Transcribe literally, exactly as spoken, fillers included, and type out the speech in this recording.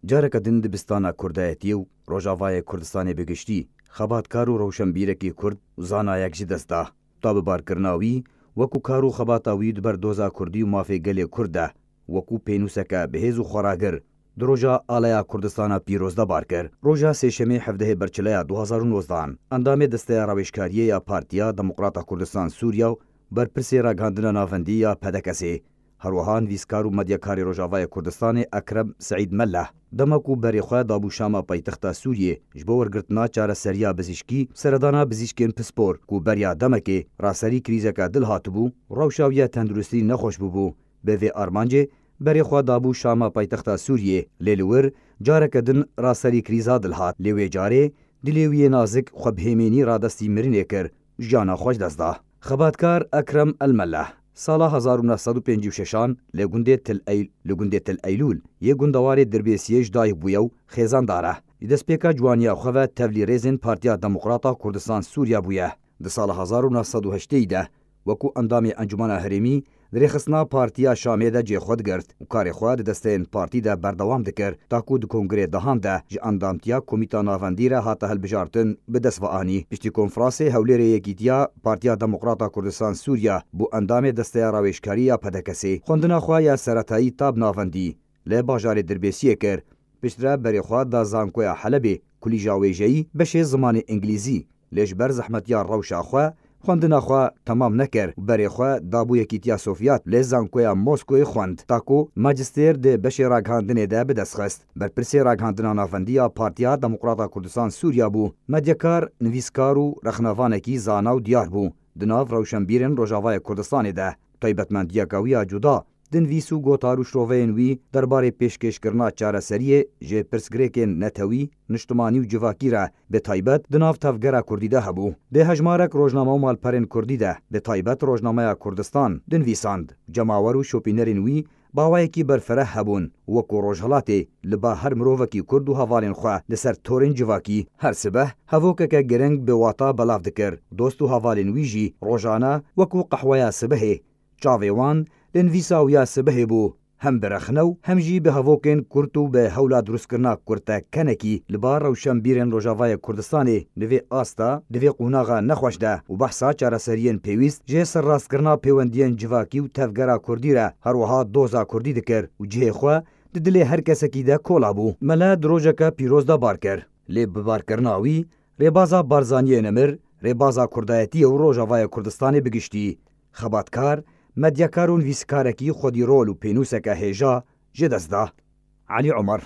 Careke din dibistana kurdayetiyê û Rojavayê Kurdistanê bi giştî, xebatkar û rewşenbîrekî kurd û zanayek ji dest da. Ta bi barkirina wî, wekû kar û xebata wî di ber doza kurdî û mafê gelê kurd de, wekû pênûseke bihêz û xweragir, di roja Aleya Kurdistana Pîroz de bar kir. Roja Sêşemê hevdehê Berçileya du hazar û nozdehan, endamê Desteya Rawêjkariyê ya Partiya Demokrata Kurdistan Sûriya û berpirsê ragihandina navendî ya P D K S'ê, her wiha nivîskar û medyakarê Rojavayê Kurdistanê Ekrem Seîd Mella, dema ku berê xwe dabû Şama paytexta Sûriyê ji bo wergirtina çareseriya bizîşkî, seredana bizîşkên pispor ku beriya demekê raserî krîzeke dil hatibû, rewşa wî ya tenduristî nexweş bûbû. Bi vê armancê berê xwe dabû Şama paytexta Sûriyê, lê li wir careke din raserî krîza dil hat. Lê wê carê dilê wî yê nazik xwe bi hêmênî radestî mirinê kir, jiyana xwe ji dest da. Xebatkar Ekrem El Mella sala hezar û neh sed û pêncî û şeşan li gundê Til Eyl-, li gundê Til Eylûl yê gundewarê Dirbêsiyê ji dayik bûye û xêzandar e. Ji destpêka ciwaniya xwe ve tevlî rêzên Partiya Demokrata Kurdistan Sûriya bûye. Di sala hezar û neh sed û heştê de wekû endamê Encûmena Herêmî di rêxistina Partiya Şamê de cê xwe digirt û karê xwe di desteyên partî de berdewam dikir, ta ku di Kongirê dehan de ji endamtiya Komîta Navendî re hate hilbijartin bi dest ve anî. Piştî konferansê Hewlêrê Yekîtiya Partiya Demokrata Kurdistan Sûriya bû endamê Desteya Rawêjkarî ya P D K S'ê. Xwendina xwe ya seretayî ta bi navendî li bajarê Dirbêsiyê kir. Piştre berê xwe da Zankoya Helebê, Kulîja Wêjeyî, beşê zimanê Îngilîzî. Lê ji ber zehmetiya rewşa xwe, xwendina xwe temam nekir û berê xwe da bo Yekîtiya Sovyet, lê Zankoya Moskoyê xwend, ta ku majistêr di beşê ragihandinê de bi dest xist. Berpirsê ragihandina navendî ya Partiya Demokrata Kurdistan Sûriya bû. Medyakar, nivîskar û rexnevanekî zana û diyar bû di nav rewşenbîrên Rojavayê Kurdistanê de. Taybetmendiyeke wî ya cuda, di nivîs û gotar û şroveyên wî derbarê pêşkêşkirina çareseriyê ji pirsgirêkên netewî, niştimanî û civakî re, bi taybet di nav tevgera kurdî de hebû. Di hejmarek rojname û malperên kurdî de, bi taybet rojnameya Kurdistan, dinivîsand. Cemawer û şopînerên wî bi awayekî berfireh hebûn, wekû Rojhilatê li ba her mirovekî kurd û hevalên xwe li ser torên civakî. Her sibeh hevokeke giring bi wata belav dikir. Dost û hevalên wî jî rojane wekû qehweya sibehê, çavê wan li nivîsa wî ya sibehê bû, hem bi rexne û hem jî bi hevokên kurt û bi hewla dirustkirina kurtekenekî li ba rewşenbîrên Rojavayê Kurdistanê. Di vê asta, di vê qonaxa nexweş de û behsa çareseriyên pêwîst, jê serrastkirina pêwendiyên civakî û tevgera kurdî re, her wiha doza kurdî dikir û cihê xwe di dilê her kesekî de kola bû. Mele di rojeke pîroz de bar kir. Lê bi barkirina wî, rêbaza Barzaniyê nemir, rêbaza kurdayetiyê û Rojavayê Kurdistanê bi giştî, xebatkar, medyakar û nivîskarekî xwedî rol û pênûseke hêja ji dest da. Elî Omer.